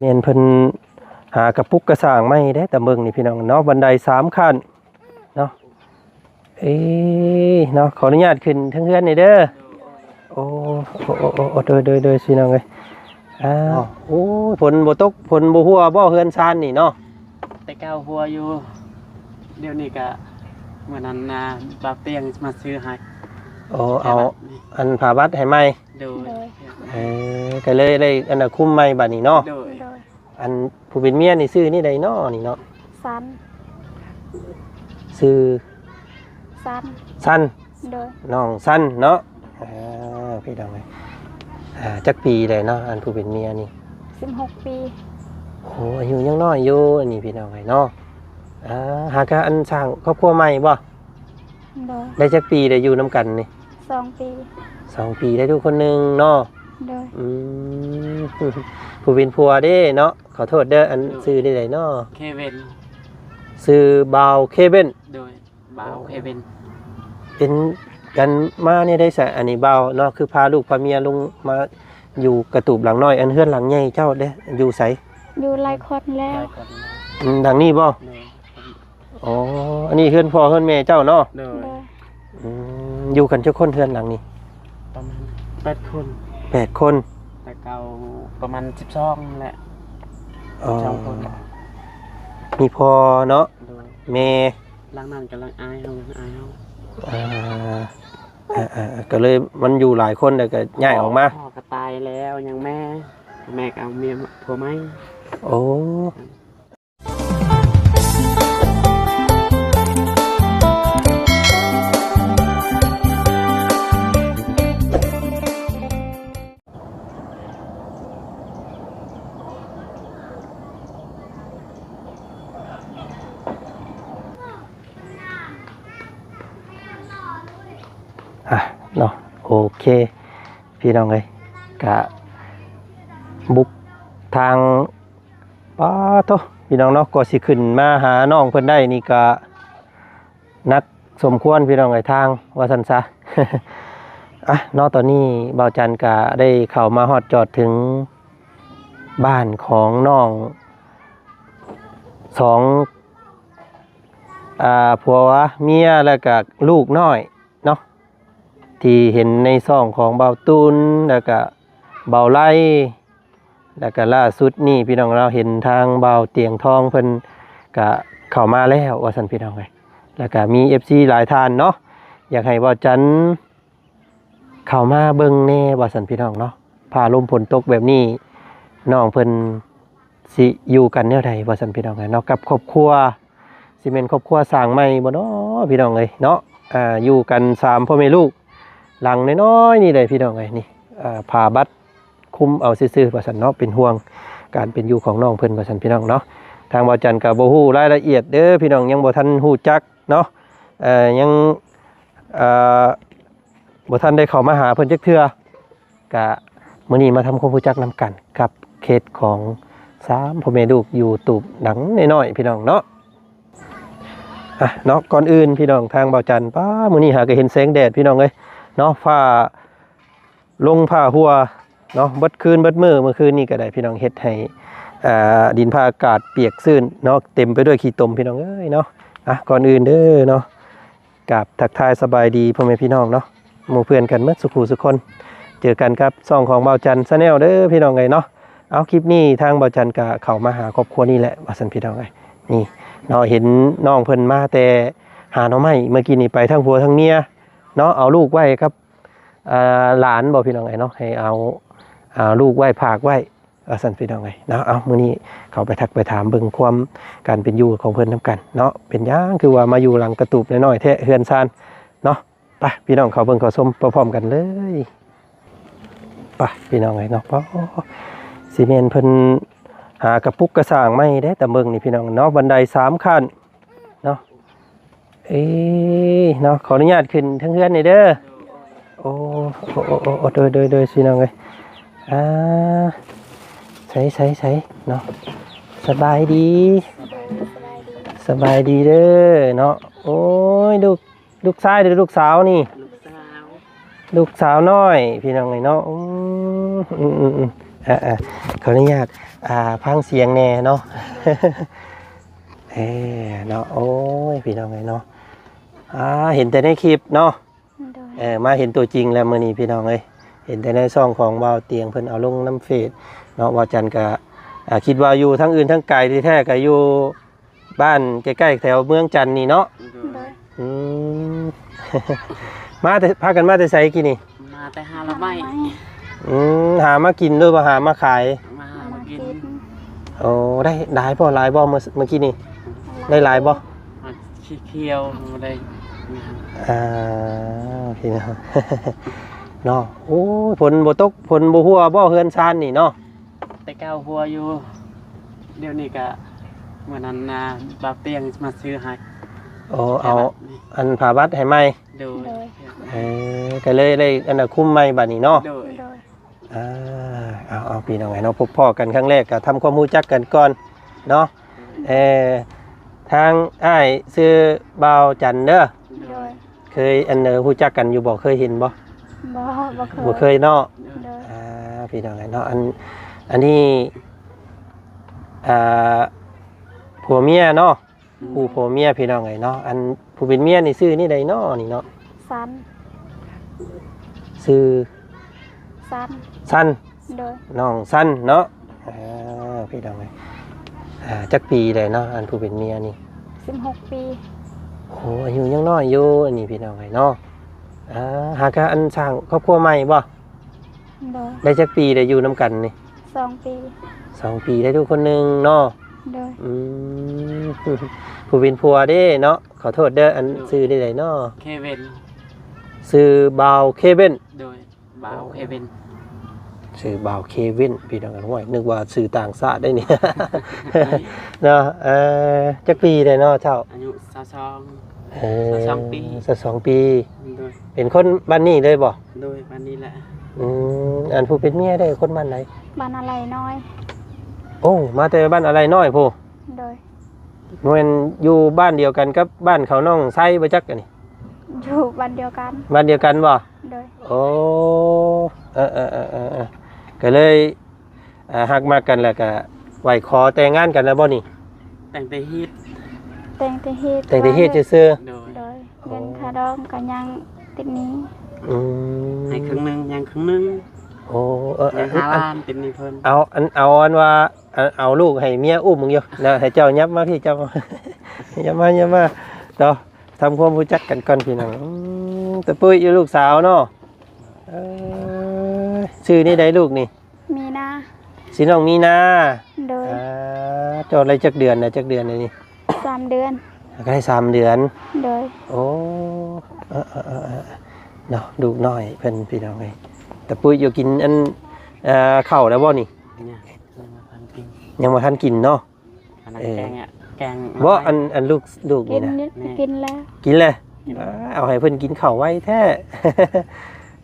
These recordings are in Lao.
ແມ່ນເພິ່ນຫາກະປຸກກະສ້າງໃໝ່ເດ້ ຕາເບິ່ງນີ້ພີ່ນ້ອງເນາະ ບັນໄດສາມຂັ້ນເນາະ. ເອີ ເນາະ ຂໍອະນຸຍາດຂຶ້ນເທິງເຮືອນໜ່ອຍເດີ. ໂອ້ ໂອ້ ໂອ້ ໂອ້ ໂດຍ ໂດຍ ໂດຍ ພີ່ນ້ອງເອີຍ. ອ້າວ ໂອ້ ຝົນບໍ່ຕົກ ຝົນບໍ່ຮົ່ວບໍ່ເຮືອນຊານນີ້ເນາະ? ແຕ່ເກົ່າຮົ່ວຢູ່ ດຽວນີ້ກະ ມື້ນັ້ນນະ ບ່າວຕຽງມາຊື້ໃຫ້. ໂອ້ ເອົາອັນຜ້າບັດໃຫ້ໃໝ່. ໂດຍ ໂດຍ ເອີ ກະເລີຍໄດ້ອັນນ່າຄຸມໃໝ່ບັດນີ້ເນາະ. ໂດຍ ໂດຍ ອັນຜູ້ເປັນເມຍນີ້ຊື່ແນວໃດເນາະນີ້ເນາະ? ສັນ ຊື່ສັນ ສັນ ໂດຍ ນ້ອງສັນເນາະ. ເອີ ພີ່ນ້ອງເອີຍ ອ່າ ຈັກປີແລ້ວເນາະ ອັນຜູ້ເປັນເມຍນີ້? ສິບຫົກປີ. ໂອ້ ອາຍຸຍັງນ້ອຍຢູ່ອັນນີ້ ພີ່ນ້ອງເອີຍເນາະ. ອ່າ ຫາກະອັນສ້າງຄອບຄົວໃໝ່ບໍ່? ໂດຍ ໄດ້ຈັກປີແລ້ວຢູ່ນຳກັນນີ້? ສອງປີ. ສອງປີ ໄດ້ລູກຄົນໜຶ່ງເນາະ. ໂດຍ ອືມ ຜູ້ເປັນຜົວເດ້ເນາະ? ຂໍໂທດເດີ ອັນ ໂດຍ ຊື່ແນວໃດເນາະ? ເຄວິນ. ຊື່ບ່າວເຄວິນ. ໂດຍ ບ່າວເຄວິນ. ເປັນກັນມາແນວໃດຊະ ອັນນີ້ບ່າວເນາະ ຄືພາລູກພາເມຍລົງມາຢູ່ກະຕູບຫຼັງນ້ອຍ ອັນເຮືອນຫຼັງໃຫຍ່ເຈົ້າເດ້ ຢູ່ໃສ? ຢູ່ຫຼາຍຄົນແລ້ວ. ອືມ ຫຼັງນີ້ບໍ່? ໂດຍ ອໍ ອັນນີ້ເຮືອນພໍ່ເຮືອນແມ່ເຈົ້າເນາະ? ໂດຍ ໂດຍ ອືມ ຢູ່ກັນຈັກຄົນເຮືອນຫຼັງນີ້? ປະມານແປດຄົນ. ແປດຄົນ ແຕ່ເກົ່າປະມານສິບສອງແຫຼະ. ອໍ ສິບສອງຄົນ ມີພໍ່ເນາະ? ໂດຍ ແມ່ ຫຼັງນັ້ນກະຫຼັງອ້າຍເຮົາ ອ້າຍເຮົາ. ອ່າ ອ່າໆ ກະເລີຍມັນຢູ່ຫຼາຍຄົນແລ້ວກະຍ້າຍອອກມາ. ພໍ່ກະຕາຍແລ້ວ ຍັງແມ່ ແມ່ກະເອົາເມຍ ຜົວໃໝ່. ໂອ້ ອ່ະເນາະ ໂອເຄ ພີ່ນ້ອງເອີຍ ກະບຸກທາງ ປາໂທ້ ພີ່ນ້ອງເນາະ ກວ່າຊິຂຶ້ນມາຫານ້ອງເພິ່ນໄດ້ນີ້ກະໜັກສົມຄວນ ພີ່ນ້ອງເອີຍ ທາງວ່າຊັ້ນຊະ. ອ່ະເນາະ ຕອນນີ້ບ່າວຈັນກະໄດ້ເຂົ້າມາຮອດຈອດເຖິງບ້ານຂອງນ້ອງສອງ ອ່າ ຜົວເມຍ ແລ້ວກະລູກນ້ອຍເນາະ ທີ່ເຫັນໃນຊ່ອງຂອງບ່າວຕູນ ແລ້ວກະບ່າວໄລ ແລ້ວກະລ່າສຸດນີ້ ພີ່ນ້ອງເນາະ ເຫັນທາງບ່າວຕຽງທອງເພິ່ນກະເຂົ້າມາແລ້ວວ່າຊັ້ນ ພີ່ນ້ອງເອີຍ. ແລ້ວກະມີເອັຟຊີຫຼາຍທ່ານເນາະ ຢາກໃຫ້ບ່າວຈັນເຂົ້າມາເບິ່ງແດ່ວ່າຊັ້ນ ພີ່ນ້ອງເນາະ. ຟ້າລົມຝົນຕົກແບບນີ້ ນ້ອງເພິ່ນຊິຢູ່ກັນແນວໃດວ່າຊັ້ນ ພີ່ນ້ອງເອີຍເນາະ ກັບຄອບຄົວ ຊິແມ່ນຄອບຄົວສ້າງໃໝ່ບໍ່ເນາະ ພີ່ນ້ອງເອີຍເນາະ. ອ່າ ຢູ່ກັນສາມພໍ່ແມ່ລູກ ຫຼັງນ້ອຍໆນີ້ແຫຼະ ພີ່ນ້ອງເອີຍ ນີ້ ອ່າ ຜ້າບັດຄຸມເອົາຊື່ໆວ່າຊັ້ນເນາະ ເປັນຫ່ວງການເປັນຢູ່ຂອງນ້ອງເພິ່ນວ່າຊັ້ນ ພີ່ນ້ອງເນາະ. ທາງບ່າວຈັນກະບໍ່ຮູ້ລາຍລະອຽດເດີ ພີ່ນ້ອງ ຍັງບໍ່ທັນຮູ້ຈັກເນາະ ເອີ ຍັງ ເອີ ບໍ່ທັນໄດ້ເຂົ້າມາຫາເພິ່ນຈັກເທື່ອ. ກະມື້ນີ້ມາທຳຄວາມຮູ້ຈັກນຳກັນກັບເຄສຂອງສາມພໍ່ແມ່ລູກຢູ່ຕູບຫຼັງນ້ອຍໆ ພີ່ນ້ອງເນາະ. ອ່ະເນາະ ກ່ອນອື່ນ ພີ່ນ້ອງ ທາງບ່າວຈັນ ປ້າ ມື້ນີ້ຫາກະເຫັນແສງແດດ ພີ່ນ້ອງເອີຍເນາະ. ຟ້າລົງຟ້າຮົ່ວເນາະ ເບິດຄືນເບິດມື້ ມື້ຄືນນີ້ກະໄດ້ ພີ່ນ້ອງ ເຮັດໃຫ້ ອ່າ ດິນຟ້າອາກາດປຽກຊື້ນເນາະ ເຕັມໄປດ້ວຍຂີ້ຕົມ ພີ່ນ້ອງເອີຍເນາະ. ອ່ະ ກ່ອນອື່ນເດີເນາະ ກາບທັກທາຍສະບາຍດີພໍ່ແມ່ພີ່ນ້ອງເນາະ ໝູ່ເພື່ອນກັນໝົດສູ່ຜູ້ສູ່ຄົນ. ເຈີກັນກັບຊ່ອງຂອງບ່າວຈັນ Channel ເດີພີ່ນ້ອງເອີຍເນາະ. ເອົາ ຄລິບນີ້ທາງບ່າວຈັນກະເຂົ້າມາຫາຄອບຄົວນີ້ແຫຼະວ່າຊັ້ນ ພີ່ນ້ອງເອີຍ. ນີ້ເນາະ ເຫັນນ້ອງເພິ່ນມາແຕ່ຫາໜໍ່ໄມ້ ເມື່ອກີ້ນີ້ໄປທັງຜົວທັງເມຍເນາະ ເອົາລູກໄວ້ກັບ ອ່າ ຫຼານບໍ່ ພີ່ນ້ອງເອີຍເນາະ ໃຫ້ເອົາ ອ່າ ລູກໄວ້ ຝາກໄວ້ ວ່າຊັ້ນ ພີ່ນ້ອງເອີຍເນາະ. ເອົາ ມື້ນີ້ເຂົ້າໄປທັກໄປຖາມເບິ່ງຄວາມການເປັນຢູ່ຂອງເພິ່ນນຳກັນເນາະ ເປັນຫຍັງຄືວ່າມາຢູ່ຫຼັງກະຕູບນ້ອຍໆແທ້ ເຮືອນຊານເນາະ. ໄປ ພີ່ນ້ອງ ເຂົ້າເບິ່ງເຂົ້າຊົມໄປພ້ອມກັນເລີຍ. ໄປ ພີ່ນ້ອງເອີຍເນາະ ປ້າ ຊິແມ່ນເພິ່ນຫາກະປຸກກະສ້າງໃໝ່ເດ້ ຕາເບິ່ງນີ້ ພີ່ນ້ອງເນາະ ບັນໄດສາມຂັ້ນເນາະ. ເອີ ເນາະ ຂໍອະນຸຍາດຂຶ້ນເທິງເຮືອນໜ່ອຍເດີ. ໂອ້ ໂອ້ ໂອ້ ໂອ້ ໂດຍ ໂດຍ ໂດຍ ພີ່ນ້ອງເອີຍ. ອ່າ ໃສ ໃສ ໃສເນາະ ສະບາຍດີ ສະບາຍດີ ສະບາຍດີເດີເນາະ. ໂອ້ຍ ລູກ ລູກຊາຍ ຫຼື ລູກສາວນີ້? ລູກສາວ ລູກສາວນ້ອຍ ພີ່ນ້ອງເອີຍເນາະ. ອືມ ອືມ ອືມ ອືມ ອ່າ ອ່າ ຂໍອະນຸຍາດ ອ່າ ຟັງສຽງແດ່ເນາະ. ເອີ ເນາະ ໂອ້ຍ ພີ່ນ້ອງເອີຍເນາະ ອ່າ ເຫັນແຕ່ໃນຄລິບເນາະ. ໂດຍ ເອີ ມາເຫັນຕົວຈິງແລ້ວມື້ນີ້ ພີ່ນ້ອງເອີຍ. ເຫັນແຕ່ໃນຊ່ອງຂອງບ່າວຕຽງ ເພິ່ນເອົາລົງນຳເຟສເນາະ. ບ່າວຈັນກະ ອ່າ ຄິດວ່າຢູ່ທາງອື່ນທາງໄກ ທີ່ແທ້ກະຢູ່ ບ້ານໃກ້ໆແຖວເມືອງຈັນນີ້ເນາະ. ໂດຍ ໂດຍ ອືມ ມາແຕ່ ພາກັນມາແຕ່ໃສກີ້ນີ້? ມາແຕ່ຫາລະໄມ້. ອືມ ຫາມາກິນ ຫຼືວ່າຫາມາຂາຍ? ມາຫາມາກິນ. ໂອ້ ໄດ້ຫຼາຍບໍ່ ຫຼາຍບໍ່ ມື້ ມື້ກີ້ນີ້? ໄດ້ຫຼາຍບໍ່? ມັນຂີ້ຂຽວ ບໍ່ໄດ້ງາມ. ອ່າ ພີ່ນ້ອງເນາະ. ໂອ້ຍ ຝົນບໍ່ຕົກ ຝົນບໍ່ຮົ່ວບໍ່ ເຮືອນຊານນີ້ເນາະ? ແຕ່ເກົ່າຮົ່ວຢູ່ ດຽວນີ້ກະ ມື້ນັ້ນນະ ບ່າວຕຽງມາຊື້ໃຫ້. ໂອ້ ເອົາອັນຜ້າບັດໃຫ້ໃໝ່. ໂດຍ ໂດຍ ເອີ ກະເລີຍໄດ້ອັນນ່າ ຄຸມໃໝ່ບາດນີ້ເນາະ. ໂດຍ ໂດຍ ອ່າ ເອົາ ເອົາ ພີ່ນ້ອງເອີຍເນາະ ພົບພໍ້ກັນຄັ້ງແລກກະທຳຄວາມຮູ້ຈັກກັນກ່ອນເນາະ. ເອີ ທາງອ້າຍຊື່ບ່າວຈັນເດີ. ໂດຍ ເຄີຍ ອັນ ເອີ ຮູ້ຈັກກັນຢູ່ບໍ່? ເຄີຍເຫັນບໍ່? ບໍ່ ບໍ່ເຄີຍ ບໍ່ເຄີຍເນາະ. ໂດຍ ອ່າ ພີ່ນ້ອງເອີຍເນາະ ອັນ ອັນນີ້ ອ່າ ຜົວເມຍເນາະ. ອືມ ຄູ່ຜົວເມຍ ພີ່ນ້ອງເອີຍເນາະ. ອັນຜູ້ເປັນເມຍນີ້ຊື່ແນວໃດເນາະນີ້ເນາະ? ສັນ ຊື່ ສັນ ສັນ. ໂດຍ ນ້ອງສັນເນາະ. ເອີ ພີ່ນ້ອງເອີຍ ອ່າ ຈັກປີແລ້ວເນາະ ອັນຜູ້ເປັນເມຍນີ້? ສິບຫົກປີ. ໂອ້ ອາຍຸຍັງນ້ອຍຢູ່ອັນນີ້ ພີ່ນ້ອງເອີຍເນາະ. ອ່າ ຫາກະອັນສ້າງຄອບຄົວໃໝ່ບໍ່? ໂດຍ ໄດ້ຈັກປີແລ້ວຢູ່ນຳກັນນີ້? ສອງປີ. ສອງປີ ໄດ້ລູກຄົນໜຶ່ງເນາະ. ໂດຍ ອືມ ຜູ້ເປັນຜົວເດ້ເນາະ? ຂໍໂທດເດີ ອັນ ໂດຍ ຊື່ແນວໃດເນາະ? ເຄວິນ. ຊື່ບ່າວເຄວິນ. ໂດຍ ບ່າວເຄວິນ. ຊື່ບ່າວເຄວິນ ພີ່ນ້ອງເອີຍ. ໂອ້ຍ ນຶກວ່າຊື່ຕ່າງຊາດໄດ໋ນີ້ ເນາະ. ເອີ ຈັກປີແລ້ວເນາະເຈົ້າ? ອາຍຸຊາວສອງ. ເອີ ຊາວສອງປີ. ຊາວສອງປີ. ໂດຍ ເປັນຄົນບ້ານນີ້ເລີຍບໍ່? ໂດຍ ບ້ານນີ້ແຫຼະ. ອືມ ອັນຜູ້ເປັນເມຍເດ້ ຄົນບ້ານໃດ? ບ້ານອາໄລນ້ອຍ. ໂອ້ ມາແຕ່ບ້ານອາໄລນ້ອຍພຸ້ນ. ໂດຍ ບໍ່ແມ່ນຢູ່ບ້ານດຽວກັນກັບບ້ານເຂົານ້ອງໄຊບໍ່ຈັກອັນນີ້? ຢູ່ບ້ານດຽວກັນ. ບ້ານດຽວກັນບໍ່? ໂດຍ ໂອ້ ເອີ ເອີ ເອີ ເອີ ເອີ ກະເລີຍ ອ່າ ຮັກມັກກັນແລ້ວກະໄຫວ້ຂໍແຕ່ງງານກັນແລ້ວບໍ່ນີ້? ແຕ່ງແຕ່ຮີດ. ແຕ່ງແຕ່ຮີດ. ແຕ່ງແຕ່ຮີດຊື່ໆ. ໂດຍ ໂດຍ ໂອ້ ເງິນຄ່າດອງກະຍັງຕິດໜີ້. ອືມ ໃຫ້ເຄິ່ງໜຶ່ງ ຍັງເຄິ່ງໜຶ່ງ. ໂອ້ ເອີ ຍັງຫ້າລ້ານຕິດໜີ້ເພິ່ນ. ເອົາ ອັນ ເອົາ ອັນວ່າ ອັນ ເອົາລູກໃຫ້ເມຍອຸ້ມເບິ່ງຢູ່ນະ. ໃຫ້ເຈົ້າຫຍັບມາພີ້ ເຈົ້າ ຫຍັບມາ ຫຍັບມາເນາະ. ທຳຄວາມຮູ້ຈັກກັນກ່ອນ ພີ່ນ້ອງ. ອືມ ຕະປຸ້ຍຢູ່ລູກສາວເນາະ. ເອີ ຊື່ແນວໃດລູກນີ້? ມີນາ. ຊື່ນ້ອງມີນາ. ໂດຍ ອ່າ ເຈົ້າໄດ້ຈັກເດືອນນະ? ຈັກເດືອນແລ້ວນີ້? ສາມເດືອນ. ກະໄດ້ສາມເດືອນ. ໂດຍ ໂອ້ ເອີ ເອີ ເອີ ເນາະ ລູກນ້ອຍເພິ່ນ ພີ່ນ້ອງເອີຍ. ຕະປຸ້ຍຢູ່ກິນອັນ ເອີ ເຂົ້າແລ້ວບໍ່ນີ້? ຍັງ ຍັງບໍ່ທັນກິນ. ຍັງບໍ່ທັນກິນເນາະ. ອັນນັ້ນ ເອີ ແກງອະ ແກງ ບໍ່ ອັນ ອັນລູກ ລູກນີ້ນະ ກິນແລ້ວ ກິນແລ້ວ. ກິນແລ້ວ ເອົາໃຫ້ເພິ່ນກິນເຂົ້າໄວແທ້.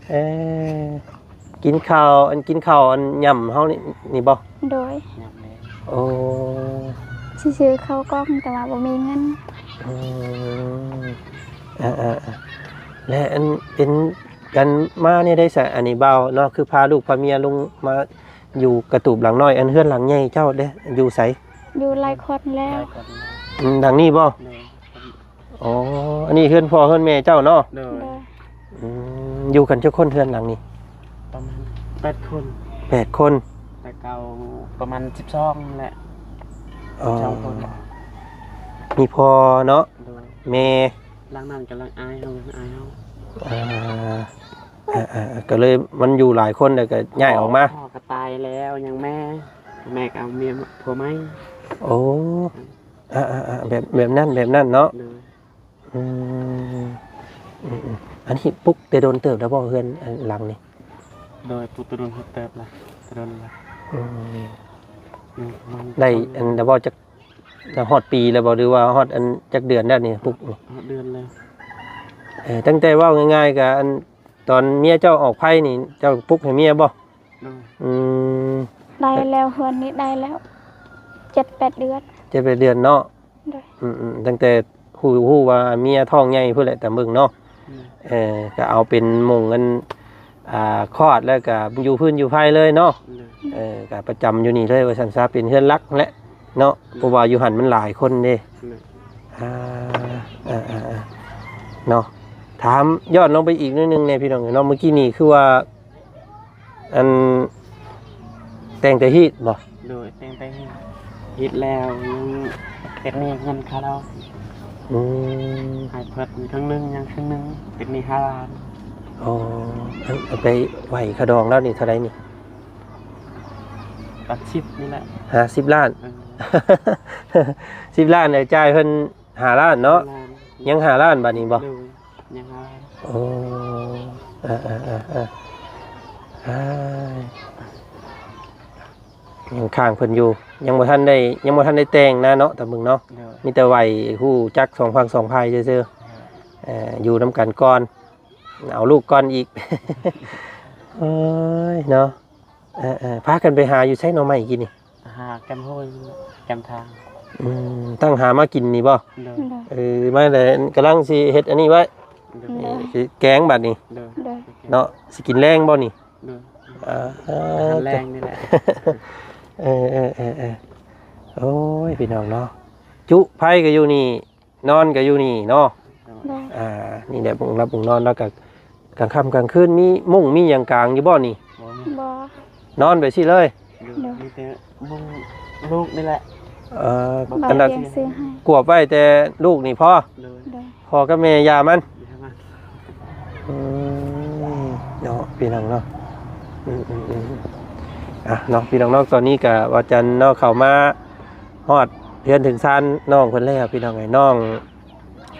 ເອີ ກິນເຂົ້າ ອັນ ກິນເຂົ້າ ອັນ ຫຍ້ຳເຮົານີ້ ນີ້ບໍ່? ໂດຍ ຫຍ້ຳແລ້ວ. ໂອ້ ຊິຊື້ເຂົ້າກ່ອງ ແຕ່ວ່າບໍ່ມີເງິນ. ອືມ ເອີ ເອີ ເອີ ແລະ ອັນ ເປັນກັນມາແນວໃດຊະ ອັນນີ້ບ່າວເນາະ ຄືພາລູກພາເມຍລົງມາ ຢູ່ກະຕູບຫຼັງນ້ອຍ. ອັນເຮືອນຫຼັງໃຫຍ່ເຈົ້າເດ້ ຢູ່ໃສ? ຢູ່ຫຼາຍຄົນແລ້ວ. ອືມ ຫຼັງນີ້ບໍ່? ໂດຍ ອໍ ອັນນີ້ເຮືອນພໍ່ເຮືອນແມ່ເຈົ້າເນາະ? ໂດຍ ໂດຍ ອືມ ຢູ່ກັນຈັກຄົນເຮືອນຫຼັງນີ້? ປະມານແປດຄົນ. ແປດຄົນ. ແຕ່ເກົ່າປະມານສິບສອງແຫຼະ. ອໍ ສິບສອງຄົນ. ມີພໍ່ເນາະ? ໂດຍ ແມ່. ຫຼັງນັ້ນກະຫຼັງອ້າຍເຮົາ ອ້າຍເຮົາ. ອ່າ ເອີ ເອີ ເອີ ກະເລີຍມັນຢູ່ຫຼາຍຄົນແລ້ວກະຍ້າຍອອກມາ. ພໍ່ ພໍ່ກະຕາຍແລ້ວ ຍັງແມ່ ແມ່ກະເອົາເມຍ ຜົວໃໝ່. ໂອ້ ອືມ ເອີ ເອີ ເອີ ແບບ ແບບນັ້ນ ແບບນັ້ນເນາະ. ໂດຍ ອືມ ອືມ ອືມ ອັນນີ້ປຸກແຕ່ດົນເຕີບແລ້ວບໍ່ ເຮືອນ ອັນ ຫຼັງນີ້? ໂດຍ ປຸກແຕ່ດົນເຕີບແລ້ວ ແຕ່ດົນແລ້ວ. ອືມ ອືມ ໄດ້ ອັນ ແລ້ວບໍ່ ຈັກ ຮອດປີແລ້ວບໍ່ ຫຼືວ່າຮອດອັນຈັກເດືອນແລ້ວນີ້ປຸກນີ້? ຮອດເດືອນແລ້ວ. ເອີ ຕັ້ງແຕ່ເວົ້າງ່າຍໆ ກະອັນ ຕອນເມຍເຈົ້າອອກໄພນີ້ ເຈົ້າປຸກໃຫ້ເມຍບໍ່? ໂດຍ ອືມ ໄດ້ແລ້ວ ເຮືອນນີ້ໄດ້ແລ້ວ ເຈັດແປດເດືອນ. ເຈັດແປດເດືອນເນາະ. ໂດຍ ອືມໆ ຕັ້ງແຕ່ຮູ້ ຮູ້ວ່າເມຍທ້ອງໃຫຍ່ພຸ້ນແຫຼະ ຕາມເບິ່ງເນາະ. ອືມ ເອີ ກະເອົາເປັນໝ່ອງອັນ ອ່າ ຄອດແລ້ວກໍຢູ່ພື້ນຢູ່ໄພເລີຍເນາະ. ໂດຍ ເອີ ກໍປະຈຳຢູ່ນີ້ເລີຍວ່າຊັ້ນຊະ ເປັນເຮືອນຫຼັກແຫຼະເນາະ. ໂດຍ ເພາະວ່າຢູ່ຫັ້ນມັນຫຼາຍຄົນເດ້. ໂດຍ ອ່າ ເອີໆໆ ເນາະ. ຖາມຍ້ອນລົງໄປອີກໜ້ອຍໜຶ່ງແດ່ພີ່ນ້ອງເນາະ ເມື່ອກີ້ນີ້ຄືວ່າ ອັນ ແຕ່ງແຕ່ຮີດບໍ່? ໂດຍ ແຕ່ງແຕ່ຮີດ ຮີດແລ້ວຍັງຕິດໜີ້ເງິນຄ່າດອກ. ອືມ ໃຫ້ເພິ່ນເຄິ່ງໜຶ່ງ ຍັງເຄິ່ງໜຶ່ງ ຕິດໜີ້ຫ້າລ້ານ. ອໍ ອັນ ອັນໄປໄຫວ້ຄ່າດອງແລ້ວນີ້ເທົ່າໃດນີ້? ປະມານສິບນີ້ແຫຼະ. ຫ້າສິບລ້ານ? ເອີ ສິບລ້ານ ແລ້ວຈ່າຍເພິ່ນຫ້າລ້ານເນາະ. ຫ້າລ້ານ ຍັງຫ້າລ້ານບາດນີ້ບໍ່? ໂດຍ ຍັງຫ້າລ້ານ. ໂອ້ ເອີໆໆໆ ອ້າຍ ຍັງຄ້າງເພິ່ນຢູ່ ຍັງບໍ່ທັນໄດ້ ຍັງບໍ່ທັນໄດ້ແຕ່ງນະເນາະ ຕາເບິ່ງເນາະ. ໂດຍ ມີແຕ່ໄຫວ້ຮູ້ຈັກສອງຝັ່ງສອງຝ່າຍຊື່ໆ. ໂດຍ ເອີ ຢູ່ນຳກັນກ່ອນ ເອົາລູກກ່ອນອີກ. ໂອ້ຍເນາະ. ເອີໆ ພາກັນໄປຫາຢູ່ໃສໜໍ່ໄມ້ກີ້ນີ້? ຫາແຄມຫ້ວຍ ແຄມທາງ. ອືມ ຕັ້ງຫາມາກິນນີ້ບໍ່? ໂດຍ ໂດຍ ເອີ ມາແລ້ວ ກຳລັງຊິເຮັດອັນນີ້ໄວ້. ໂດຍ ໂດຍ ຊິແກງບາດນີ້. ໂດຍ ໂດຍ ເນາະ ຊິກິນແລງບໍ່ນີ້? ໂດຍ ອາຫານແລງນີ້ແຫຼະ. ເອີໆໆໆ ໂອ້ຍ ພີ່ນ້ອງເນາະ ຈຸໄຟກໍຢູ່ນີ້ ນອນກໍຢູ່ນີ້ເນາະ. ໂດຍ ອ່າ ນີ້ແຫຼະ ມຸ້ງຫຼັບມຸ້ງນອນ ແລ້ວກໍກາງຄ່ຳກາງຄືນມີມຸ້ງມີຫຍັງກາງຢູ່ບໍ່ນີ້? ບໍ່ມີ. ບໍ່. ນອນໄປຊີ້ເລີຍ? ໂດຍ ໂດຍ ມີແຕ່ມຸ້ງລູກນີ້ແຫຼະ. ເອີ ອັນນັ້ນກວບໄວ້ແຕ່ລູກນີ້ພໍ? ໂດຍ ໂດຍ ພໍ່ກັບແມ່ຢ່າມັນ. ອືມ ເນາະ ພີ່ນ້ອງເນາະ. ອືມໆໆ ອ່ະເນາະ ພີ່ນ້ອງເນາະ ຕອນນີ້ກະວ່າຈັນເນາະ ເຂົ້າມາຮອດເຮືອນເຖິງຊານນ້ອງເພິ່ນແລ້ວ ພີ່ນ້ອງເອີຍ ນ້ອງ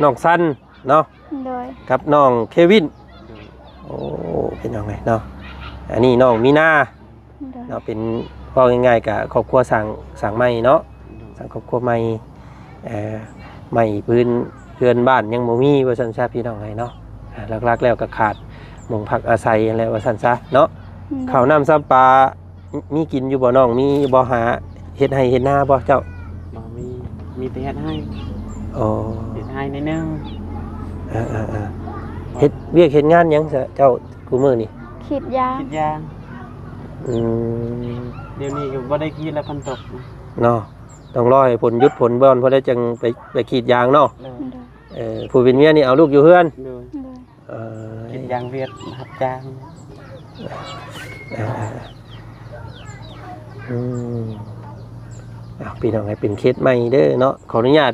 ນ້ອງຊັນເນາະ. ໂດຍ ກັບນ້ອງເຄວິນ. ໂດຍ ໂອ້ ພີ່ນ້ອງເອີຍເນາະ ອັນນີ້ນ້ອງມີນາ. ໂດຍ ເນາະ ເປັນ ເວົ້າງ່າຍໆ ກະຄອບຄົວສ້າງ ສ້າງໃໝ່ເນາະ. ໂດຍ ສ້າງຄອບຄົວໃໝ່ ເອີ ໃໝ່ພື້ນເຮືອນບ້ານຍັງບໍ່ມີວ່າຊັ້ນຊະ ພີ່ນ້ອງເອີຍເນາະ. ອ່າ ຫຼັກໆ ແລ້ວກໍຂາດໝ່ອງພັກອາໄສຫັ້ນແຫຼະວ່າຊັ້ນຊະເນາະ. ໂດຍ ເຂົ້ານ້ຳຊຳປາມີກິນຢູ່ບໍ່ນ້ອງ? ມີບໍ່? ຫາເຮັດໄຮ່ເຮັດນາບໍ່ເຈົ້າ? ບໍ່ມີ ມີແຕ່ເຮັດໄຮ່. ອໍ ເຮັດໄຮ່ໜ້ອຍໜຶ່ງ. ເອີໆໆ ເຮັດວຽກເຮັດງານຫຍັງຊະເຈົ້າຄູ່ມື້ນີ້? ກຣີດຢາງ. ກຣີດຢາງ. ອືມ ດຽວນີ້ກໍບໍ່ໄດ້ກຣີດແລ້ວ ຝົນຕົກເນາະ. ຕ້ອງລໍໃຫ້ຝົນຢຸດຝົນບອນ ພໍໄດ້ຈັ່ງໄປ ໄປກຣີດຢາງເນາະ. ໂດຍ ໂດຍ ເອີ ຜູ້ເປັນເມຍນີ້ເອົາລູກຢູ່ເຮືອນ. ໂດຍ ໂດຍ ເອີ ກຣີດຢາງຫວຽດຮັບຈ້າງ. ເອີ ອືມ ເອົາ ພີ່ນ້ອງເອີຍ ເປັນເຂດໃໝ່ເດີເນາະ ຂໍອະນຸຍາດ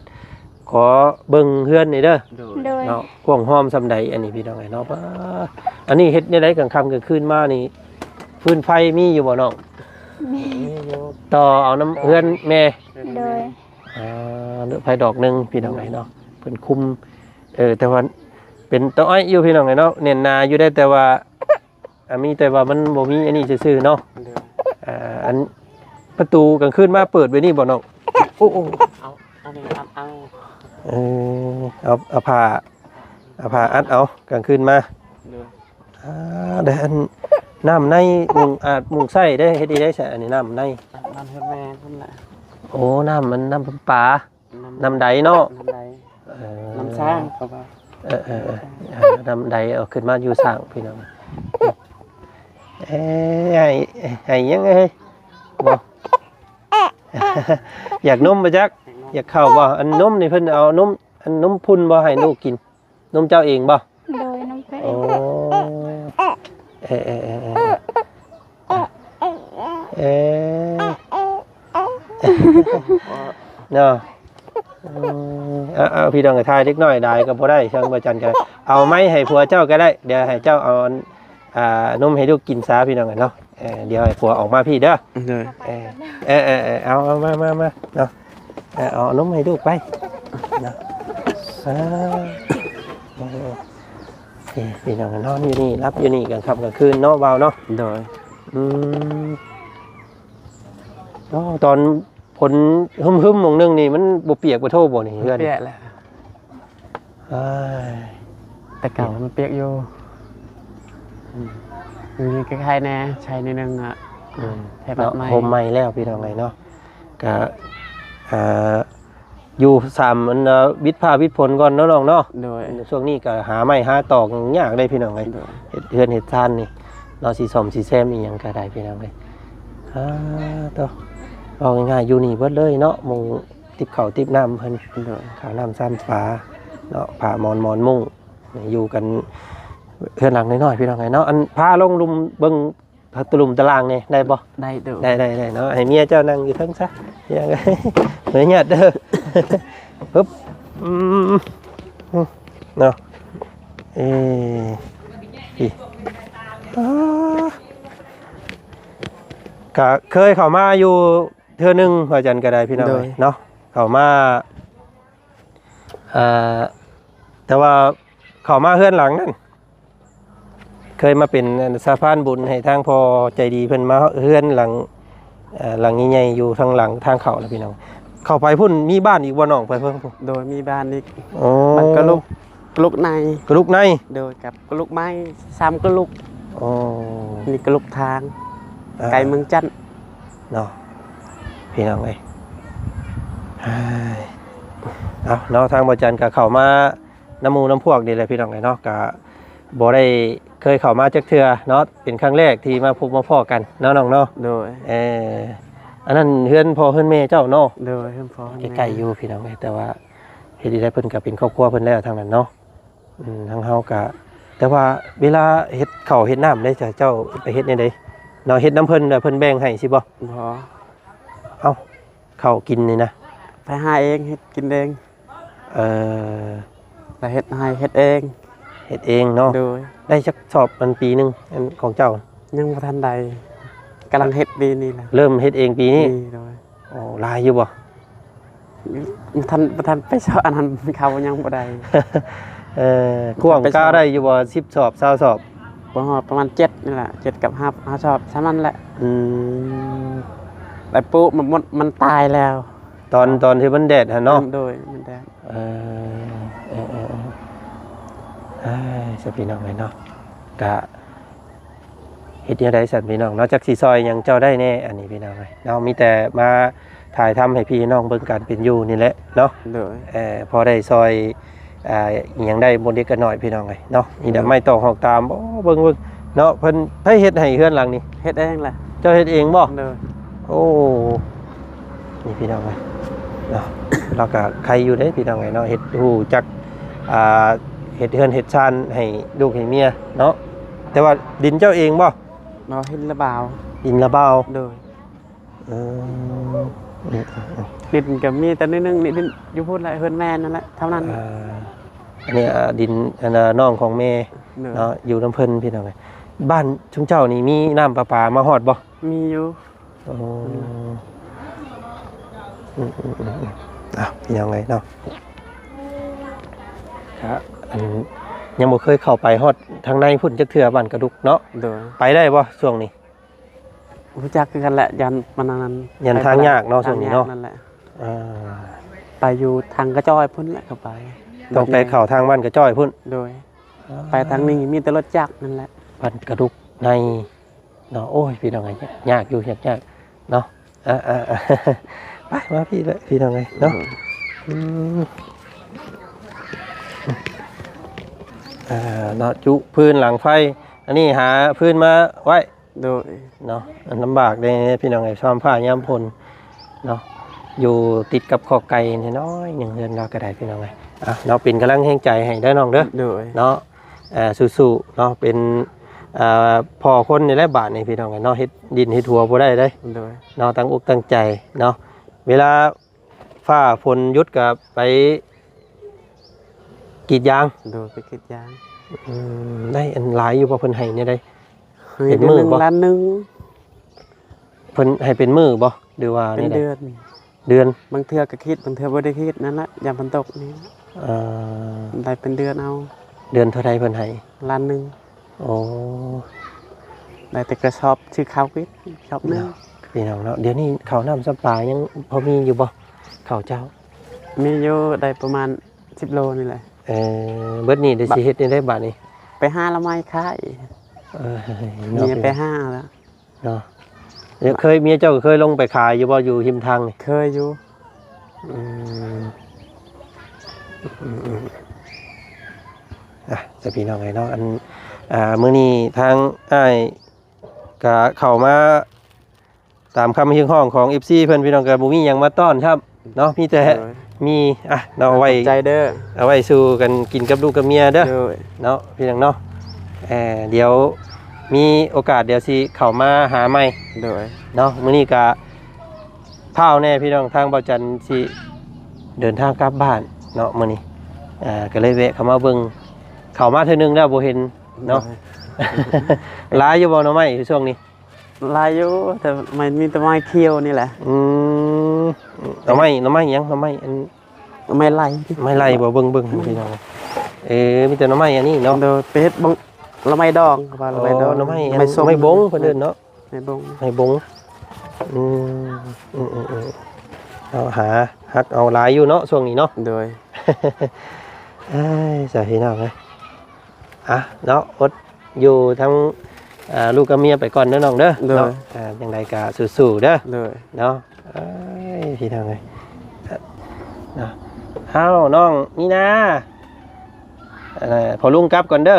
ຂໍເບິ່ງເຮືອນນີ້ເດີ. ໂດຍ ໂດຍ ເນາະ ກວ້າງຫ້ອມສ່ຳໃດອັນນີ້ ພີ່ນ້ອງເອີຍເນາະ. ປາ ອັນນີ້ເຮັດແນວໃດກາງຄ່ຳກາງຄືນມານີ້? ຟືນໄຟມີຢູ່ບໍ່ນ້ອງ? ມີ ມີຢູ່ ຕໍ່ເອົານຳເຮືອນແມ່. ໂດຍ ອ່າ ເລືອກໄຟດອກໜຶ່ງ ພີ່ນ້ອງເອີຍເນາະ ເພິ່ນຄຸມ. ເອີ ແຕ່ວ່າເປັນຕາອ້ອຍຢູ່ ພີ່ນ້ອງເອີຍເນາະ ແໜ້ນໜາຢູ່ໄດ໋ ແຕ່ວ່າ ອ່າ ມີແຕ່ວ່າມັນບໍ່ມີອັນນີ້ຊື່ໆເນາະ. ໂດຍ ອ່າ ອັນປະຕູກາງຄືນມາເປີດໄວ້ນີ້ບໍ່ນ້ອງ? ໂອ້ ໂອ້ ເອົາ ອັນນີ້ອັດເອົາ. ເອີ ເອົາ ເອົາຜ້າ ເອົາຜ້າອັດເອົາກາງຄືນມາ. ໂດຍ ອ່າ ແຕ່ອັນ ນ້ຳໃນມຸງອາດມຸງໃຊ້ໄດ້ ເຮັດອີ່ໄດ້ຊະ ອັນນີ້ນ້ຳໃນ. ນ້ຳເຮືອນແມ່ພຸ້ນແຫຼະ. ໂອ້ ນ້ຳມັນ ນ້ຳປະປາ. ນ້ຳ ນ້ຳໃດເນາະ? ນ້ຳໃດ. ເອີ ນ້ຳສ້າງເຂົາວ່າ. ເອີໆໆ ນ້ຳໃດເອົາຂຶ້ນມາຢູ່ສ້າງ ພີ່ນ້ອງ. ເອີ ໃຫ້ ໃຫ້ຫຍັງເອີຍ? ບໍ່ ຢາກນົມບໍ່ຈັກ? ຢາກນົມ ຢາກເຂົ້າບໍ່? ອັນນົມນີ້ເພິ່ນເອົານົມ ອັນນົມພຸ້ນບໍ່ໃຫ້ລູກກິນ? ນົມເຈົ້າເອງບໍ່? ໂດຍ ນົມເຂົາເອງ. ໂອ້ ເອີໆໆໆ ເອີ ເນາະ. ອືມ ເອົາໆ ພີ່ນ້ອງ ຖ່າຍເດັກນ້ອຍຫຼາຍກໍບໍ່ໄດ້ ຊ່າງບໍ່ຈັນກໍໄດ້ ເອົາໄມ້ໃຫ້ຜົວເຈົ້າກໍໄດ້ ດຽວໃຫ້ເຈົ້າເອົາ ອ່າ ນົມໃຫ້ລູກກິນຊະ ພີ່ນ້ອງເນາະ. ເອີ ດຽວໃຫ້ຜົວອອກມາພີ້ເດີ. ໂດຍ ເອີ ເອີໆໆ ເອົາ ເອົາ ມາ ມາ ມາເນາະ. ເອີ ເອົານົມໃຫ້ລູກໄປເນາະ. ເອີ ເອີ ພີ່ນ້ອງນອນຢູ່ນີ້ ຫຼັບຢູ່ນີ້ກາງຄ່ຳກາງຄືນເນາະ ບ່າວເນາະ. ໂດຍ ອືມ ອໍ ຕອນຝົນຮຶມໆ ໝ່ອງໜຶ່ງນີ້ ມັນບໍ່ປຽກບໍ່ໂທບໍ່ນີ້ເຮືອນ? ປຽກແຫຼະ. ເອີຍ ແຕ່ເກົ່າມັນປຽກຢູ່. ອືມ ມີໄຄໆແດ່ ໃສ່ໜ້ອຍໜຶ່ງອະ. ອືມ ໃສ່ບາດໃໝ່ ເນາະ ໂຮມໃໝ່ແລ້ວ ພີ່ນ້ອງເອີຍເນາະ. ກະ ອ່າ ຢູ່ສາມ ອັນ ຫວິດຟ້າຫວິດຝົນກ່ອນເນາະນ້ອງເນາະ. ໂດຍ ຊ່ວງນີ້ກໍຫາໄມ້ຫາຕອກຍາກເດ້ ພີ່ນ້ອງເອີຍ. ໂດຍ ເຮັດເຮືອນເຮັດຊານນີ້ ເນາະ ຊິສ້ອມຊິແຊມອີ່ຫຍັງກໍໄດ້ພີ່ນ້ອງເອີຍ. ອາ ໂຕ ເວົ້າງ່າຍໆ ຢູ່ນີ້ເບິດເລີຍເນາະ ໝ່ອງຕິບເຂົ້າຕິບນ້ຳເພິ່ນ ໂດຍ ເຂົ້ານ້ຳຊຳປາເນາະ ຜ້າໝອນ ໝອນມຸ້ງ ຢູ່ກັນເຮືອນຫຼັງນ້ອຍໆ ພີ່ນ້ອງເອີຍເນາະ. ອັນ ພາລົງລຸ່ມເບິ່ງຕະລຸ່ມຕະລ່າງແດ່ ໄດ້ບໍ່? ໄດ້ ໂດຍ ໄດ້ ໄດ້ ໄດ້ເນາະ. ໃຫ້ເມຍເຈົ້ານັ່ງຢູ່ເທິງຊະ ເມຍ ເດີຍາດເດີ. ປຶບ ອືມ ເນາະ ເອີ ອີ ອາ ກະເຄີຍເຂົ້າມາຢູ່ເທື່ອໜຶ່ງ ວ່າຈັ່ງໃດກໍໄດ້ ພີ່ນ້ອງ ໂດຍ ເອີຍເນາະ ເຂົ້າມາ ອ່າ ແຕ່ວ່າເຂົ້າມາເຮືອນຫຼັງນັ້ນ ເຄີຍມາເປັນ ອັນ ສະພານບຸນໃຫ້ທາງພໍ່ໃຈດີເພິ່ນມາເຮືອນຫຼັງ ເອີ ຫຼັງໃຫຍ່ໆ ຢູ່ທາງຫຼັງທາງເຂົ້ານະພີ່ນ້ອງ. ເຂົ້າໄປພຸ້ນມີບ້ານອີກບໍ່ນ້ອງ? ໄປເພິ່ນພຸ້ນ ໂດຍ ມີບ້ານອີກ. ອໍ ບ້ານກະລຸກ ກະລຸກໃນ ກະລຸກໃນ ໂດຍ ກັບກະລຸກໃໝ່ ສາມກະລຸກ. ອໍ ນີ້ກະລຸກທາງ ອ່າ ໄກເມືອງຈັນເນາະ ພີ່ນ້ອງເອີຍ. ເອົາເນາະ ທາງບໍ່ຈັນກໍເຂົ້າມາ ນຳໝູ່ນຳພວກນີ້ແຫຼະພີ່ນ້ອງເອີຍເນາະ ກະບໍ່ໄດ້ເຄີຍເຂົ້າມາຈັກເທື່ອເນາະ ເປັນຄັ້ງແລກທີ່ມາພົບມາພໍ້ກັນເນາະນ້ອງເນາະ. ໂດຍ ເອີ ອັນນັ້ນເຮືອນພໍ່ເຮືອນແມ່ເຈົ້າເນາະ? ໂດຍ ເຮືອນພໍ່ເຮືອນແມ່ ໃກ້ໆຢູ່ພີ່ນ້ອງເອີຍ ແຕ່ວ່າເຮັດໃດເພິ່ນກໍເປັນຄອບຄົວເພິ່ນແລ້ວທາງນັ້ນເນາະ. ອືມ ທາງເຮົາກະ ແຕ່ວ່າເວລາເຮັດເຂົ້າເຮັດນ້ຳເດ້ ເຈົ້າ ເຈົ້າໄປເຮັດແນວໃດເນາະ? ເຮັດນຳເພິ່ນແລ້ວເພິ່ນແບ່ງໃຫ້ຊີ້ບໍ່? ບໍ່ ເອົ້າ ເຂົ້າກິນນີ້ນະ ໄປຫາເອງ ເຮັດກິນເອງ. ເອີ ລະເຮັດໃຫ້ເຮັດເອງ ເຮັດເອງເນາະ. ໂດຍ ໄດ້ຈັກສອບອັນປີໜຶ່ງ ອັນຂອງເຈົ້າ? ຍັງບໍ່ທັນໄດ້ ກຳລັງເຮັດປີນີ້ລະ ເລີ່ມເຮັດເອງປີນີ້. ໂດຍ ໂອ້ ຫຼາຍຢູ່ບໍ່? ບໍ່ທັນ ບໍ່ທັນໄປຊອກອັນນັ້ນ ເຂົາຍັງບໍ່ໄດ້. ເອີ ກວ້າງກາໄດ້ຢູ່ບໍ່ ສິບສອບ ຊາວສອບ? ບໍ່ຮອດ ປະມານເຈັດນີ້ແຫຼະ ເຈັດກັບຫ້າ ຫ້າສອບ ສ່ຳນັ້ນແຫຼະ. ອືມ ໄດ້ປູກມັນໝົດ ມັນຕາຍແລ້ວ ຕອນ ຕອນທີ່ມັນແດດຫັ້ນເນາະ. ໂດຍ ມັນແດດ. ເອີ ເອີ ເອີ ເອີ ເອີ ຊະ ພີ່ນ້ອງເອີຍເນາະ ກະ ເຮັດແນວໃດຊັ້ນພີ່ນ້ອງເນາະ ຈັກຊິຊ່ອຍຫຍັງເຈົ້າໄດ້ແດ່ ອັນນີ້ພີ່ນ້ອງເອີຍເນາະ ມີແຕ່ມາຖ່າຍທຳໃຫ້ພີ່ນ້ອງເບິ່ງການເປັນຢູ່ນີ້ແຫຼະເນາະ. ໂດຍ ເອີ ພໍໄດ້ຊ່ອຍ ອ່າ ອີ່ຫຍັງໄດ້ບໍ່ເລັກກໍນ້ອຍພີ່ນ້ອງເອີຍເນາະ. ມີແຕ່ ໂດຍ ໄມ້ຕອກຫອກຕາມ ໂອ້ ເບິ່ງ ເບິ່ງເນາະ ເພິ່ນ ໃຜເຮັດໃຫ້ເຮືອນຫຼັງນີ້? ເຮັດເອງແຫຼະ. ເຈົ້າເຮັດເອງບໍ່? ໂດຍ ໂອ້ ນີ້ພີ່ນ້ອງເອີຍເນາະ ລາວກໍໄຄຢູ່ເດ້ພີ່ນ້ອງເອີຍເນາະ ເຮັດ ຮູ້ຈັກ ອ່າ ເຮັດເຮືອນເຮັດຊານໃຫ້ລູກໃຫ້ເມຍເນາະ. ແຕ່ວ່າດິນເຈົ້າເອງບໍ່? ບໍ່ ເຮັດລະບາວ ດິນລະບາວ. ໂດຍ ເອີ ອືມໆໆ ດິນກໍມີແຕ່ໜ້ອຍໜຶ່ງນີ້ ດິນຢູ່ພຸ້ນແຫຼະ ເຮືອນແມ່ນັ້ນແຫຼະ ເທົ່ານັ້ນ. ເອີ ອັນນີ້ ອ່າ ດິນ ອັນ ນ້ອງຂອງແມ່ ໂດຍ ເນາະ ຢູ່ນຳເພິ່ນພີ່ນ້ອງເອີຍ. ບ້ານຊຸມເຈົ້ານີ້ມີນ້ຳປະປາມາຮອດບໍ່? ມີຢູ່. ໂອ້ ອືມ ອືມໆໆ ເອົາ ພີ່ນ້ອງເອີຍເນາະ ກະ ອັນ ຍັງບໍ່ເຄີຍເຂົ້າໄປຮອດທາງໃນພຸ້ນຈັກເທື່ອ ບ້ານກະດຸກເນາະ. ໂດຍ ໄປໄດ້ບໍ່ຊ່ວງນີ້? ບໍ່ຮູ້ຈັກຄືກັນແຫຼະ ຢ້ານມັນອັນນັ້ນ ຢ້ານທາງຍາກເນາະ ທາງຍາກ ຊ່ວງນີ້ເນາະ ນັ້ນແຫຼະ. ອ່າ ໄປຢູ່ທາງກະຈ້ອຍພຸ້ນແຫຼະ ເຂົ້າໄປ ຕ້ອງໄປເຂົ້າທາງບ້ານກະຈ້ອຍພຸ້ນ. ໂດຍ ອ່າ ໄປທາງນີ້ມີແຕ່ລົດຈັກນັ້ນແຫຼະ ບ້ານກະດຸກໃນ ເນາະ. ໂອ້ຍ ພີ່ນ້ອງເອີຍ ຍາກຢູ່ ຍາກໆ ເນາະ. ອ່າ ອ່າ ອ່າ ໄປ ມາພີ່ເລີຍ ພີ່ນ້ອງເອີຍເນາະ. ອືມ ອ່າ ເນາະ ຈຸຟືນຫຼັງໄຟ ອັນນີ້ຫາຟືນມາໄວ້. ໂດຍ ເນາະ ອັນລຳບາກເດ້ພີ່ນ້ອງເອີຍ ຊອມຜ້າຍາມຝົນເນາະ ຢູ່ຕິດກັບຄອກໄກ່ນ້ອຍໆໜຶ່ງ ເຮືອນລາວກໍໄດ້ ພີ່ນ້ອງເອີຍ. ອ່າ ເນາະ ເປັນກຳລັງແຮງໃຈໃຫ້ເດີນ້ອງເດີ. ໂດຍ ເນາະ ເອີ ສູ້ໆ ເນາະ ເປັນ ອ່າ ພໍ່ຄົນນີ້ແຫຼະບາດນີ້ ພີ່ນ້ອງເອີຍເນາະ ເຮັດດິ້ນເຮັດຫົວບໍ່ໄດ້ເດ້. ໂດຍ ເນາະ ຕັ້ງອົກຕັ້ງໃຈເນາະ ເວລາຟ້າຝົນຢຸດກໍໄປກຣີດຢາງ. ໂດຍ ໄປກຣີດຢາງ. ອືມ ໄດ້ອັນຫຼາຍຢູ່ບໍ່ ເພິ່ນໃຫ້ແນວໃດ? ໃຫ້ເປັນມື້ບໍ່? ເດືອນໜຶ່ງລ້ານໜຶ່ງ. ເພິ່ນໃຫ້ເປັນມື້ບໍ່ ຫຼືວ່າແນວໃດ? ເປັນເດືອນ ເດືອນ ບາງເທື່ອກໍຄຣີດ ບາງເທື່ອບໍ່ໄດ້ຄຣີດ ນັ້ນລະ ຍາມຝົນຕົກນີ້. ເອີ ໄດ້ເປັນເດືອນເອົາ. ເດືອນເທົ່າໃດເພິ່ນໃຫ້? ລ້ານໜຶ່ງ. ໂອ້ ໄດ້ແຕ່ກະສອບ ຊື້ເຂົ້າກິນ ສອບໜຶ່ງ. ເນາະ ພີ່ນ້ອງເນາະ ດຽວນີ້ເຂົ້ານ້ຳຊຳປາຍັງພໍມີຢູ່ບໍ່ ເຂົ້າເຈົ້າ? ມີຢູ່ ໄດ້ປະມານສິບໂລນີ້ແຫຼະ. ເອີ ເບິດນີ້ໄດ້ ບະ ຊິເຮັດແນວໃດບາດນີ້? ໄປຫາລະໄມ້ຂາຍ. ເອີ ເນາະ ເມຍໄປຫາລະ ເນາະ. ເຄີຍ ເມຍເຈົ້າເຄີຍລົງໄປຂາຍຢູ່ບໍ່ ຢູ່ຮິມທາງນີ້? ເຄີຍຢູ່. ອືມ ອືມໆ ອ່ະ ເຈົ້າ ພີ່ນ້ອງເອີຍເນາະ ອັນ ອ່າ ມື້ນີ້ທາງອ້າຍ ກະເຂົ້າມາຕາມຄຳຮຽກຮ້ອງຂອງເອັຟຊີເພິ່ນ ພີ່ນ້ອງ ກະບໍ່ມີຫຍັງມາຕ້ອນຊ້ຳເນາະ ມີແຕ່ ໂດຍ ມີ ອ່ະເນາະ ເອົາໄວ້ ຂອບໃຈເດີ ເອົາໄວ້ສູ່ກັນກິນກັບລູກກັບເມຍເດີ ໂດຍ ເນາະ ພີ່ນ້ອງເນາະ. ເອີ ດຽວມີໂອກາດດຽວຊິເຂົ້າມາຫາໃໝ່ ໂດຍ ເນາະ. ມື້ນີ້ກະ ພ້າວແດ່ພີ່ນ້ອງ ທາງບ່າວຈັນຊິເດີນທາງກັບບ້ານເນາະມື້ນີ້ ອ່າ ກໍເລີຍແວະເຂົ້າມາເບິ່ງ ເຂົ້າມາເທື່ອໜຶ່ງແລ້ວບໍ່ເຫັນເນາະ. ໂດຍ ຫຼາຍຢູ່ບໍ່ໜໍ່ໄມ້ຢູ່ຊ່ວງນີ້? ຫຼາຍຢູ່ ແຕ່ມັນມີແຕ່ໄມ້ຂຽວນີ້ແຫຼະ. ອືມ ໜໍ່ໄມ້ ໜໍ່ໄມ້ຫຍັງ? ໜໍ່ໄມ້ອັນ ໄມ້ໄລ່ ໄມ້ໄລ່ບໍ່? ເບິ່ງໆ ພີ່ນ້ອງ ເອີ ມີແຕ່ໜໍ່ໄມ້ອັນນີ້ເນາະ. ໂດຍ ໄປເຮັດບັງ ໜໍ່ໄມ້ດອງ ວ່າໜໍ່ໄມ້ດອງ ອໍ ໜໍ່ໄມ້ອັນ ໄມ້ບົງເພິ່ນເອີ້ນເນາະ. ໄມ້ບົງ ໄມ້ບົງ ອືມ ອືມໆ ເອົາຫາ ຮັກເອົາຫຼາຍຢູ່ເນາະຊ່ວງນີ້ເນາະ. ໂດຍ ເອີຍ ສາພີ່ນ້ອງເອີຍ ອ່ະເນາະ ອົດຢູ່ທັງ ອ່າ ລູກກັບເມຍໄປກ່ອນເດີນ້ອງເດີ. ໂດຍ ເນາະ ອ່າ ຈັ່ງໃດກໍສູ້ໆເດີ. ໂດຍ ເນາະ ເອີຍ ພີ່ນ້ອງເອີຍ ເນາະ ເຮົາ ນ້ອງມີນາ ເອີ ພໍ່ລຸງກັບກ່ອນເດີ.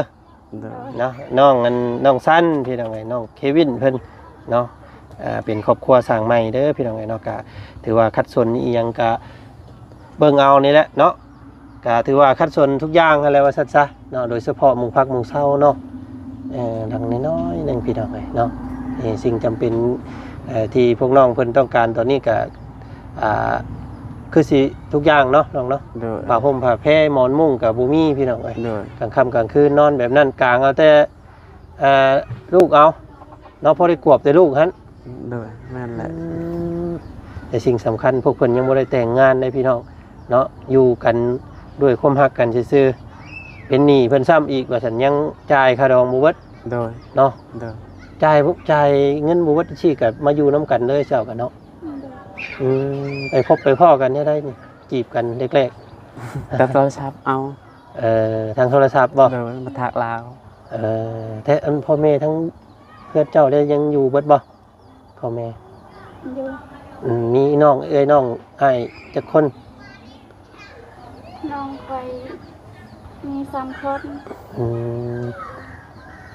ໂດຍ ເນາະ ນ້ອງອັນ ນ້ອງຊັນ ພີ່ນ້ອງເອີຍ ນ້ອງເຄວິນເພິ່ນເນາະ ເປັນຄອບຄົວສ້າງໃໝ່ເດີພີ່ນ້ອງເອີຍເນາະ. ກະຖືວ່າຂັດສົນອີ່ຫຍັງກະເບິ່ງເອົານີ້ແຫຼະເນາະ ກະຖືວ່າຂັດສົນທຸກຢ່າງຫັ້ນແຫຼະວ່າຊັ້ນຊະເນາະ ໂດຍສະເພາະໝູ່ພັກໝູ່ເຊົາເນາະ ເອີ ຫຼັງນ້ອຍໆໜຶ່ງພີ່ນ້ອງເອີຍເນາະ. ເອີ ສິ່ງຈຳເປັນ ເອີ ທີ່ພວກນ້ອງເພິ່ນຕ້ອງການຕອນນີ້ກະ ອ່າ ຄືຊິທຸກຢ່າງເນາະນ້ອງເນາະ. ໂດຍ ຜ້າຫົ່ມຜ້າແພ ໝອນມຸ້ງກໍບໍ່ມີພີ່ນ້ອງເອີຍ. ໂດຍ ກາງຄ່ຳກາງຄືນນອນແບບນັ້ນ ກາງເອົາແຕ່ ເອີ ລູກເອົາເນາະ ພໍໄດ້ກວບແຕ່ລູກຫັ້ນ. ໂດຍ ແມ່ນແຫຼະ. ອືມ ແຕ່ສິ່ງສຳຄັນພວກເພິ່ນຍັງບໍ່ໄດ້ແຕ່ງງານເດ້ພີ່ນ້ອງເນາະ ຢູ່ກັນດ້ວຍຄວາມຮັກກັນຊື່ໆ ເປັນໜີ້ເພິ່ນຊ້ຳອີກວ່າຊັ້ນ ຍັງຈ່າຍຄ່າດອງບໍ່ເບິດ. ໂດຍ ເນາະ ໂດຍ ຈ່າຍ ຈ່າຍເງິນບໍ່ເບິດຈັ່ງຊີ້ກໍມາຢູ່ນຳກັນເລີຍເຈົ້າກໍເນາະ. ອືມ ໄປພົບໄປພໍ້ກັນແນວໃດນີ້? ຈີບກັນແລກໆ ທາງໂທລະສັບເອົາ. ເອີ ທາງໂທລະສັບບໍ່? ໂດຍ ມາທັກລາວ. ເອີ ແທ້ອັນພໍ່ແມ່ທັງເຮືອນເຈົ້າໄດ້ຍັງຢູ່ເບິດບໍ່? ພໍ່ແມ່ ຢູ່. ອືມ ມີນ້ອງເອື້ອຍນ້ອງອ້າຍຈັກຄົນ? ນ້ອງຂ້ອຍມີສາມຄົນ. ອືມ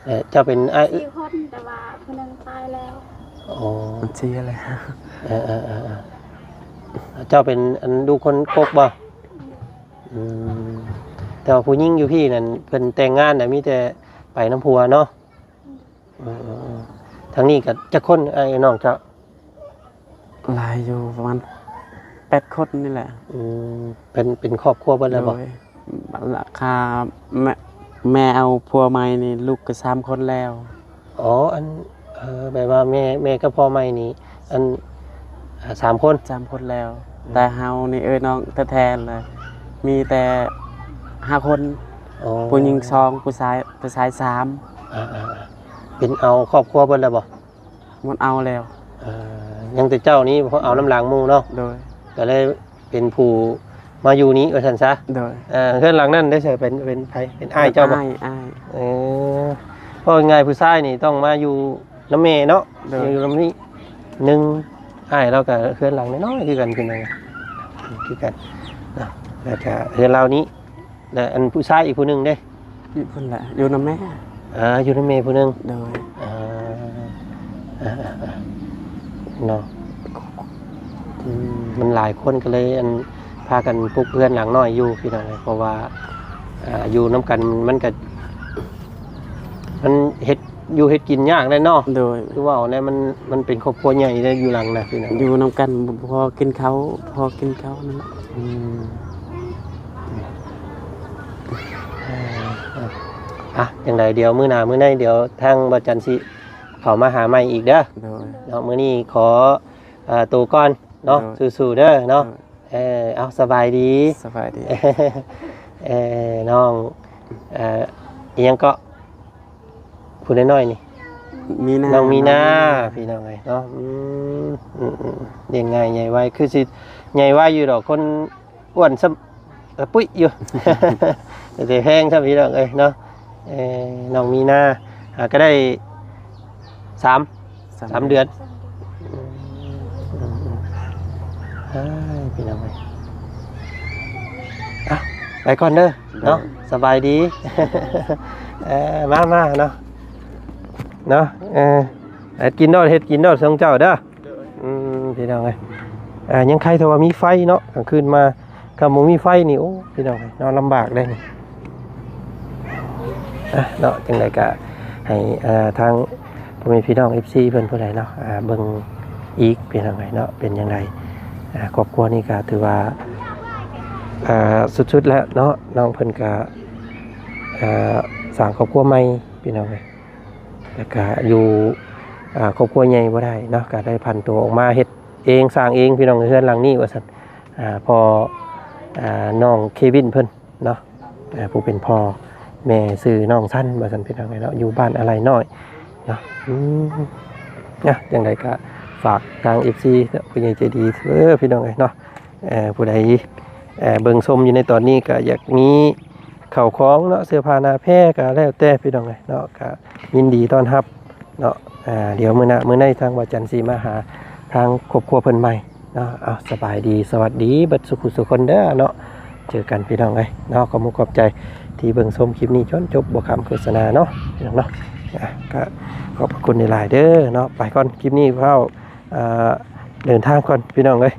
ເອີ ເຈົ້າເປັນອ້າຍ ສີ່ຄົນ ແຕ່ວ່າຜູ້ໜຶ່ງຕາຍແລ້ວ. ອໍ ມັນເສຍແລ້ວ. ເອີໆໆໆ ເຈົ້າເປັນອັນລູກຄົນກົກບໍ່? ອືມ ແຕ່ວ່າຜູ້ຍິງຢູ່ພີ້ນັ້ນເພິ່ນແຕ່ງງານນະ ມີແຕ່ໄປນຳຜົວເນາະ. ເອີໆໆ ທາງນີ້ກໍຈັກຄົນອ້າຍນ້ອງເຈົ້າ? ຫຼາຍຢູ່ ປະມານແປດຄົນນີ້ແຫຼະ. ອືມ ເປັນ ເປັນຄອບຄົວເບິດແລ້ວບໍ່? ໂດຍ ລະ ຄ່າແມ່ ແມ່ເອົາຜົວໃໝ່ນີ້ ລູກກໍສາມຄົນແລ້ວ. ອໍ ອັນ ເອີ ແບບວ່າແມ່ ແມ່ກັບພໍ່ໃໝ່ນີ້ ອັນ ອ່າ ສາມຄົນ ສາມຄົນແລ້ວ. ອືມ ແຕ່ເຮົານີ້ເອື້ອຍນ້ອງແທ້ໆ ລະມີແຕ່ຫ້າຄົນ. ອໍ ຜູ້ຍິງສອງ ຜູ້ຊາຍ ຜູ້ຊາຍສາມ. ອ່າໆໆ ເປັນເອົາຄອບຄົວເບິດແລ້ວບໍ່? ໝົດເອົາແລ້ວ. ເອີ ຍັງແຕ່ເຈົ້ານີ້ເອົານຳຫຼັງໝູ່ເນາະ. ໂດຍ ກໍເລີຍເປັນຜູ້ມາຢູ່ນີ້ວ່າຊັ້ນຊະ. ໂດຍ ເອີ ເຮືອນຫຼັງນັ້ນໄດ້ໃສ ເປັນ ເປັນໃຜ? ເປັນອ້າຍເຈົ້າບໍ່? ເປັນອ້າຍ ອ້າຍ. ເອີ ເວົ້າງ່າຍໆ ຜູ້ຊາຍນີ້ຕ້ອງມາຢູ່ນຳແມ່ເນາະ. ໂດຍ ຢູ່ນຳນີ້ໜຶ່ງ ອ້າຍລາວກໍເຮືອນຫຼັງນ້ອຍໆຄືກັນ ພີ່ນ້ອງ ຄືກັນເນາະ ແລ້ວກໍເຮືອນລາວນີ້ ແລະ ອັນຜູ້ຊາຍອີກຜູ້ໜຶ່ງເດ້? ຢູ່ພຸ້ນແຫຼະ ຢູ່ນຳແມ່. ອ່າ ຢູ່ນຳແມ່ຜູ້ໜຶ່ງ. ໂດຍ ອ່າ ເນາະ ອືມ ມັນຫຼາຍຄົນກໍເລີຍ ອັນ ພາກັນປຸກເຮືອນຫຼັງນ້ອຍຢູ່ ພີ່ນ້ອງເອີຍ ເພາະວ່າ ອ່າ ຢູ່ນຳກັນມັນກໍ ມັນເຮັດຢູ່ເຮັດກິນຍາກແຫຼະເນາະ. ໂດຍ ຄືເວົ້າແລ້ວມັນ ມັນເປັນຄອບຄົວໃຫຍ່ເດ້ ຢູ່ຫຼັງນະ ພີ່ນ້ອງ ຢູ່ນຳກັນບໍ່ພໍກິນເຂົ້າ ພໍກິນເຂົ້ານັ້ນ. ອືມ ອ່າ ຈັ່ງໃດດຽວມື້ໜ້າມື້ໃນ ດຽວທາງບ່າວຈັນຊິເຂົ້າມາຫາໃໝ່ອີກເດີ. ໂດຍ ເນາະ ມື້ນີ້ຂໍ ເອີ ໂຕກ່ອນເນາະ. ໂດຍ ສູ້ໆເດີເນາະ. ໂດຍ ເອີ ເອົາ ສະບາຍດີ ສະບາຍດີ. ເອີ ນ້ອງ ເອີ ອີ່ຫຍັງເກາະ ຜູ້ນ້ອຍໆນີ້? ມີນາ ນ້ອງມີນາ ນ້ອງມີນາ ພີ່ນ້ອງເອີຍເນາະ. ອືມ ອືມໆ ລ້ຽງງ່າຍໃຫຍ່ໄວ ຄືຊິໃຫຍ່ໄວຢູ່ດອກ ຄົນອ້ວນຊຳ ກະປຸ້ຍຢູ່ ແຕ່ແພງຊຳ ພີ່ນ້ອງເອີຍເນາະ. ເອີ ນ້ອງມີນາ ຫາກໍໄດ້ສາມ ສາມ ສາມເດືອນ. ສາມເດືອນ ອືມ ອືມ ອືມ ເອີຍ ພີ່ນ້ອງເອີຍ ອ່ະ ໄປກ່ອນເດີເນາະ. ໂດຍ ສະບາຍດີ. ເອີ ມາ ມາເນາະ ເນາະ ເອີ. ເຮັດກິນໂລດ ເຮັດກິນໂລດ ຂອງເຈົ້າເດີ. ໂດຍ ອືມ ພີ່ນ້ອງເອີຍ ອ່າ ຍັງໄຄແຕ່ວ່າມີໄຟເນາະ ກາງຄືນມາ ຄັນບໍ່ມີໄຟນີ້ ໂອ້ ພີ່ນ້ອງເອີຍ ນອນລຳບາກເດ້ນີ້. ອ່ະ ເນາະ ຈັ່ງໃດກະໃຫ້ ເອີ ທາງພໍ່ແມ່ພີ່ນ້ອງ ເອັຟຊີ ເພິ່ນຜູ້ໃດເນາະ ອ່າ ເບິ່ງອີກ ພີ່ນ້ອງເອີຍເນາະ ເປັນຈັ່ງໃດ. ອ່າ ຄອບຄົວນີ້ກະຖືວ່າ ອ່າ ສຸດໆແລ້ວເນາະ ນ້ອງເພິ່ນກະ ອ່າ ສ້າງຄອບຄົວໃໝ່ ພີ່ນ້ອງເອີຍ ແລ້ວກະຢູ່ ອ່າ ຄອບຄົວໃຫຍ່ບໍ່ໄດ້ເນາະ ກະໄດ້ຜັນຕົວອອກມາເຮັດເອງ ສ້າງເອງ ພີ່ນ້ອງ ເຮືອນຫຼັງນີ້ວ່າຊັ້ນ. ອ່າ ພໍ່ ອ່າ ນ້ອງເຄວິນເພິ່ນເນາະ ອ່າ ຜູ້ເປັນພໍ່ແມ່ຊື່ນ້ອງສັນວ່າຊັ້ນ ພີ່ນ້ອງເອີຍເນາະ ຢູ່ບ້ານອາໄລນ້ອຍເນາະ. ອືມ ອ່ະ ຈັ່ງໃດກະຝາກທາງ ເອັຟຊີ ຜູ້ໃຫຍ່ໃຈດີເດີ ພີ່ນ້ອງເອີຍເນາະ ເອີ ຜູ້ໃດ ເອີ ເບິ່ງຊົມຢູ່ໃນຕອນນີ້ກະຢາກມີເຂົ້າຂອງເນາະ ເສື້ອຜ້າໜ້າແພກະແລ້ວແຕ່ ພີ່ນ້ອງເອີຍເນາະ ກະຍິນດີຕ້ອນຮັບເນາະ. ອ່າ ດຽວມື້ໜ້າມື້ໃນທາງບ່າວຈັນຊິມາຫາທາງຄອບຄົວເພິ່ນໃໝ່ເນາະ. ເອົາ ສະບາຍດີ ສະຫວັດດີເບິດສູ່ຜູ້ສູ່ຄົນເດີເນາະ ເຈີກັນ ພີ່ນ້ອງເອີຍເນາະ. ຂອບມຸກຂອບໃຈທີ່ເບິ່ງຊົມຄລິບນີ້ຈົນຈົບ ບໍ່ຂ້າມໂຄສະນາເນາະ ພີ່ນ້ອງເນາະ. ອ່າ ກະຂອບພະຄຸນຫຼາຍໆເດີເນາະ. ໄປກ່ອນ ຄລິບນີ້ຟ້າວ ອ່າ ເດີນທາງກ່ອນ ພີ່ນ້ອງເອີຍ.